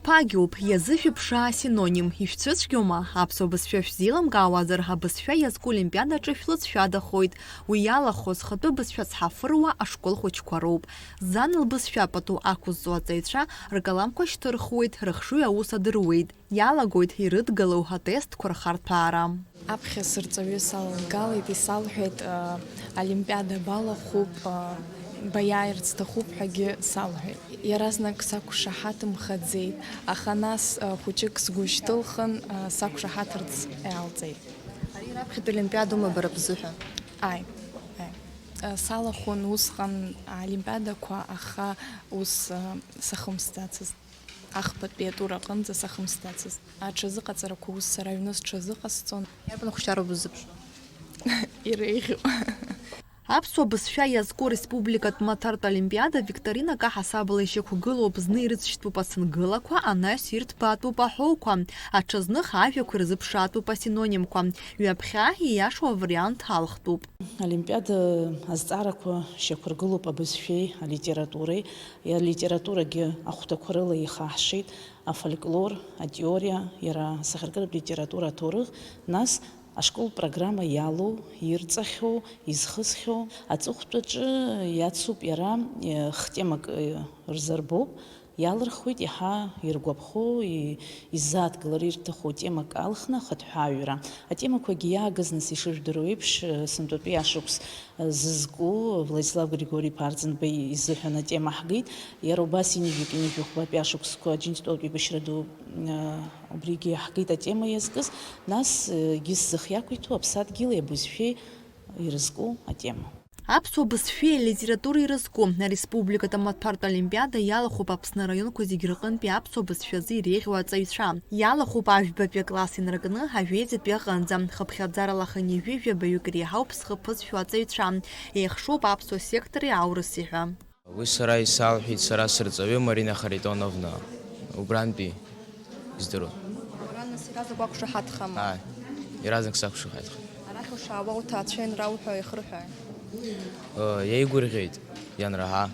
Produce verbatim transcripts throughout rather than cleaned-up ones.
Ԥагьоуп, иазышәыԥшаа синоним, ишәцәыцәгьоума? Аԥсуа бызшәа шәзеилымкаауазар, абызшәа иазку олимпиадаҿы шәлыҵшәадахоит. Уи иалахәыз, хатәы бызшәа цҳафыруа ашкол хәыҷқәа роуп. Зан лбызшәа пату ақәызҵо аҵаҩцәа ркаламқәа шьҭырхуеит, рыхшыҩ аус адыруеит. Иалагоит ирыдгылоу атестқәа рхарҭәаара. Аԥхьа сырҵаҩы салалгалеит, исалҳәеит, а, олимпиада балахәуп, а, баиааирц сҭахуп ҳәагьы салҳәеит. Иаразнак сақәшаҳаҭымхаӡеит, аха нас, а, хәыҷык сгәы шьҭылхын, а, сақәшаҳаҭырц иаалҵеит. Ари раԥхьатәи олимпиадоума бара бзыҳәа? Ааи, ааи. А, салахәын усҟан аолимпиадақәа, аха ус, а, сахымсӡацызт. Ахԥатәи атур аҟынӡа сахымсӡацызт. Аҽазыҟаҵарақәа ус сара аҩны сҽазыҟасҵон. Иарбан хәшьароуп уззыԥшу? Иреиӷьу. Аԥсуа бызшәа иазку республикатә маҭәартә олимпиада викторинак аҳасабала ишьақәгылоуп, зны ирыцшьҭоуп асынгылақәа, анаҩс ирҭбаатәуп аҳәоуқәа, аҽазных ажәақәа ирзыԥшаатәуп асинонимқәа, ҩаԥхьа ииашоу авариант алхтәуп. Олимпиада азҵаарақәа шьақәыргылоуп абызшәеи алитературеи, алитературагьы ахәҭақәа рыла ихаҳшеит, афольклор, атеориа, иара асахьаркыратә литература аҭоурых, нас ашкол программа иалоу, ирҵахьоу, изхысхьоу, аҵыхәтәаҿы иацуп иара, е, хтемак, е, рзырбоуп, иалырхуеит иаҳа иргәаԥхо, и-, иззааҭгылар ирҭаху темак алхны ахатә ҳәаҩра. Атемақәагьы иаагаз, нас, ишыжәдыруа еиԥш, сынтәатәи ашықәс зызку Владислав Григори-иԥа Арӡынба изыҳәан атема ҳгеит. Иара убас ҩажәи жәаки ҩажәи хәбатәи ашықәсқәа Аџьынџьтәылатә еибашьра ду, э, убригьы иаҳгеит атема иазкыз. Нас, э, егьыс зых иақәиҭу аԥсадгьыли абызшәеи ирызку атема. Аԥсуа бызшәеи алитературеи ирызку ареспубликатә амаҭәартә олимпиада иалахәуп Аԥсны араионқәа зегьы рҟынтәи аԥсуа бызшәазы иреиӷьу аҵаҩцәа. Иалахәуп ажәбатәи акласс инаркны ажәеизатәи аҟынӡа, хыԥхьаӡарала хынҩажәи жәабаҩык иреиҳауп зхы ԥызшәо аҵаҩцәа. Еихшоуп аԥсуа сектори аурыси ҳәа. Уи сара исалҳәеит, сара сырҵаҩы Марина Харитоновна, убрантәи издыруан. Уара, нас, иаразнак уақәшаҳаҭхама? Ааи, иаразнак сақәшаҳаҭхеит. Арахь ушаауа уҭаацәа ианрауҳәо иахырҳәааи? Ыы, иеигәырӷьеит, ианраҳа.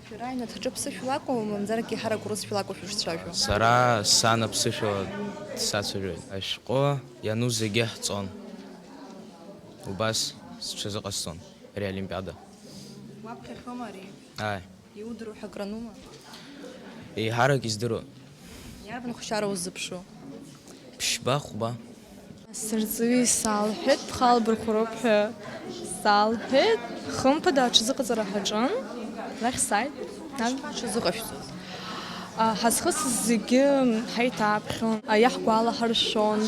Шәара аҩнаҭаҿы ԥсышәа лакәу, мамзаргьы еиҳарак урысшәа лакәу шәышцәажәо? Сара сан аԥсышәала сацәажәоит. Ашәҟәы иану зегьы ҳҵон. Убас сҽазыҟасҵон ари аолимпиада. Уаԥхьахьоума ари? Ааи. Иудыруа ҳәа акранума? Еиҳарак издыруа. Иарбан хәшьара уззыԥшу? Ԥшьба, хәба. Сырҵаҩы исалҳәеит, бхала бырхәароуп ҳәа салҳәеит. Хымԥада аҽазыҟаҵара ҳаҿын, арахь сааит. Ишԥаҽазыҟашәҵоз? А, ҳазхысыз зегьы ҳаиҭаԥхьон, а, иаҳгәалаҳаршәон,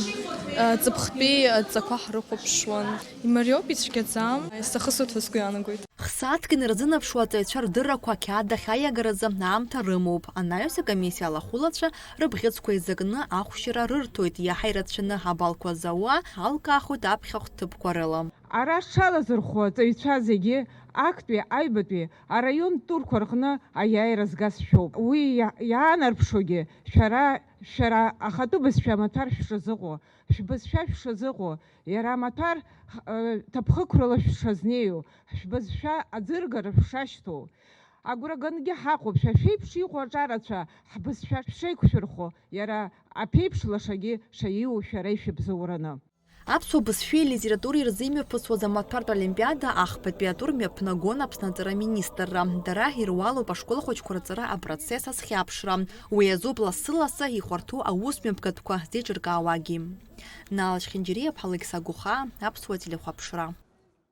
а, ҵыԥхтәи адҵақәа ҳрыхәаԥшуан. Имариоуп, ицәгьаӡам, исахысуеит ҳәа сгәы иаанагоит. Хсааҭк инарзынаԥшуа аҵаҩцәа рдыррақәа ақьаад ахь аиагаразы аамҭа рымоуп. Анаҩс акомиссиа алахәылацәа рыбӷьыцқәа еизакны ахәшьара рырҭоит, иаҳа ирацәаны абалқәа зауа алкаахоит аԥхьахә ҭыԥқәа рыла. Ара шалазырхәо аҵаҩцәа зегьы актәи, аҩбатәи араионтә турқәа рҟны аиааира згаз шәоуп. Уи иа-, иаанарԥшуагьы шәара, шәара ахатәы бызшәа амаҭәар шәшазыҟоу, шәбызшәа шәшазыҟоу, иара амаҭәар, х-, э, ҭаԥхықәрала шәшазнеиу, шәбызшәа аӡыргара шәшашьҭоу. Агәра гангьы ҳаҟоуп, шәа шәеиԥш иҟоу аҿарацәа ҳбызшәа шәшеиқәшәырхо, иара аԥеиԥш лашагьы шаиу шәара ишәыбзоураны. Аԥсуа бызшәеи литературеи рзы имҩаԥысуаз амаҭәартә олимпиада ахԥатәи атур мҩаԥнагон Аԥсны аҵара аминистрра. Дара ируалуп ашкол хәыҷқәа рҵара апроцесс азхьаԥшра. Уи азоуп лассы-лассы ихәарҭоу аус мҩаԥгатәқәа зеиҿыркаауагьы. Нала Чхинџьариа-ԥҳа, Алықьса Гәыхаа, Аԥсуа телехәаԥшра.